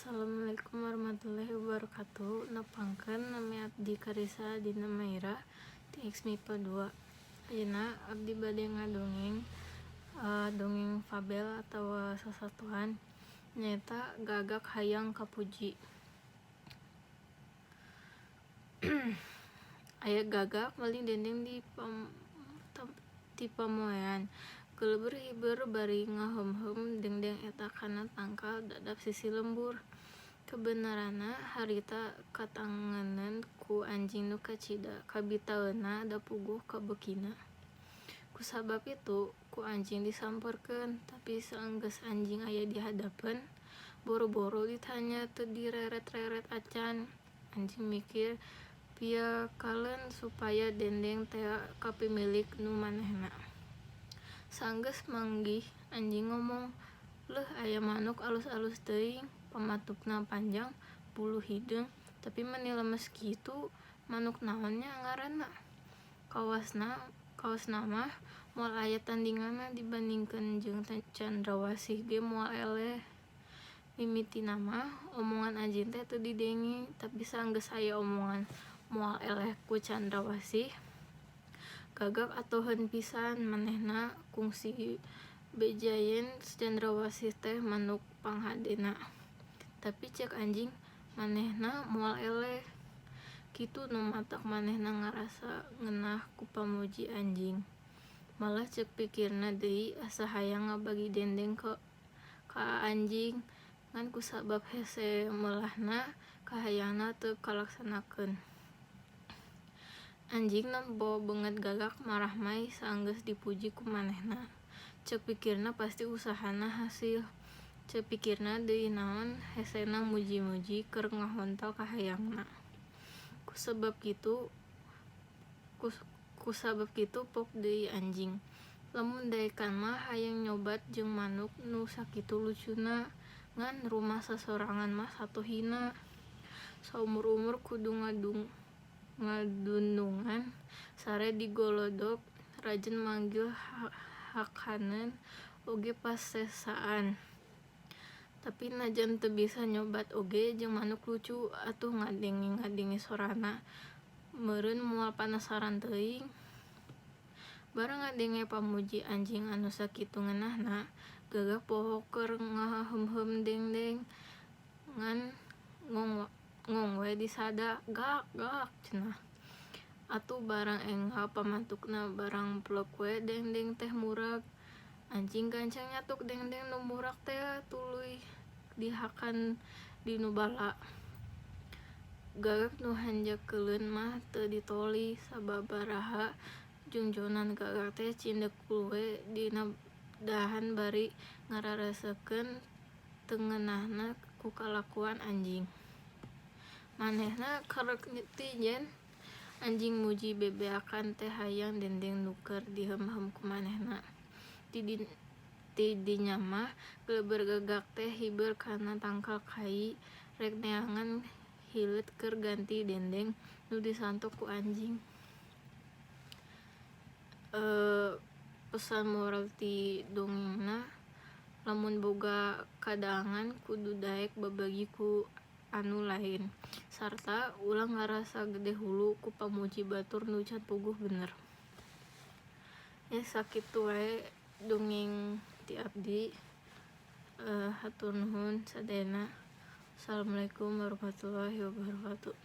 Assalamualaikum warahmatullahi wabarakatuh. Nepangkeun, nami abdi Karisa Dina Maira ti X MIPA 2. Ayeuna abdi bade ngadongeng dongeng fabel atawa sasatoan, nyaeta Gagak Hayang Kapuji. Aya gagak maling dendeng ti pamoean. Geuleubeur hiber bari ngaheumheum dengdeng eta kana tangkal dadap sisi lembur. Kabeneranna harita katangenan ku anjing nu kacida kabitaeunna da puguh kabeukina. Kusabab kitu ku anjing disamperkeun, tapi saenggeus anjing aya di hadapeun, boro-boro ditanya teu direret-reret acan. Anjing mikir piakaleun supaya dendeng tea ka pimilik nu manehna. Saenggeus manggih, anjing ngomong, "Leuh, aya manuk alus-alus teuing, pamatukna panjang, bulu hideung, tapi meni lemes kitu, manuk naon nya ngaranna? Kaosna mah moal aya tandinganna dibandingkeun jeung candrawasih ge moal eleh." Mimitina mah omongan anjing teh teu didenge, tapi saenggeus aya omongan moal eleh ku candrawasih, gagak atoheun pisan. Manehna kungsi bejaeun candrawasih teh manuk panghadena. Tapi cek anjing manehna moal eleh. Kitu nu matak manehna ngarasa ngeunah ku pamuji anjing. Malah cek pikirna deui asa hayang ngabagi dendeng ka anjing, ngan kusabab hese meulahna, kahayangna teu kalaksanakeun. Anjing nempo beungeut gagak marahmay saenggeus dipuji ku manehna. Cek pikirna pasti usahana hasil. Cek pikirna deui naon hesena muji-muji keur ngahontal kahayangna. Kusabab kitu pok deui anjing, "Lamun daekan mah hayang nyobat jeung manuk nu sakitu lucuna, ngan rumasa sorangan mah satohina. Saumur-umur kudu ngadundungan, sare digolodog, rajen manggil hakaneun oge pasesaan. Tapi najan teu bisa nyobat oge jeung manuk lucu, atuh ngadenge-ngadenge sorana meureun moal panasaran teuing." Barang ngadenge pamuji anjing anu sakitu ngeunahna, gagak poho keur ngaheumheum dengdeng, ngan ngong we disada, "Gak gak," cenah. Atuh barang enggal pamatukna barang plek we dengdeng teh murag. Anjing gancang nyatuk dengdeng nu murag tea, tuluy dihakan dinu bala. Gagak nu hanjakaleun mah teu ditolih. Sababaraha jungjonan gagak teh cindekul we dina dahan bari ngarasakeun teu ngeunahna ku kalakuan anjing. Manehna karek netizen anjing muji bebeakan teh hayang dendeng nu keur diheumheum ku manehna. Ti dinya mah geuleubeur gagak teh hiber kana tangkal kai rek neangan hileud keur ganti dendeng nu disantok ku anjing. Pesan moral ti dongengna, lamun boga kadaangan kudu daek babagi ku anu lain sarta ulah ngarasa gede hulu ku pamuji batur nu can puguh bener. Nya, sakitu wae dongeng ti abdi. Hatur nuhun sadayana. Assalamualaikum warahmatullahi wabarakatuh.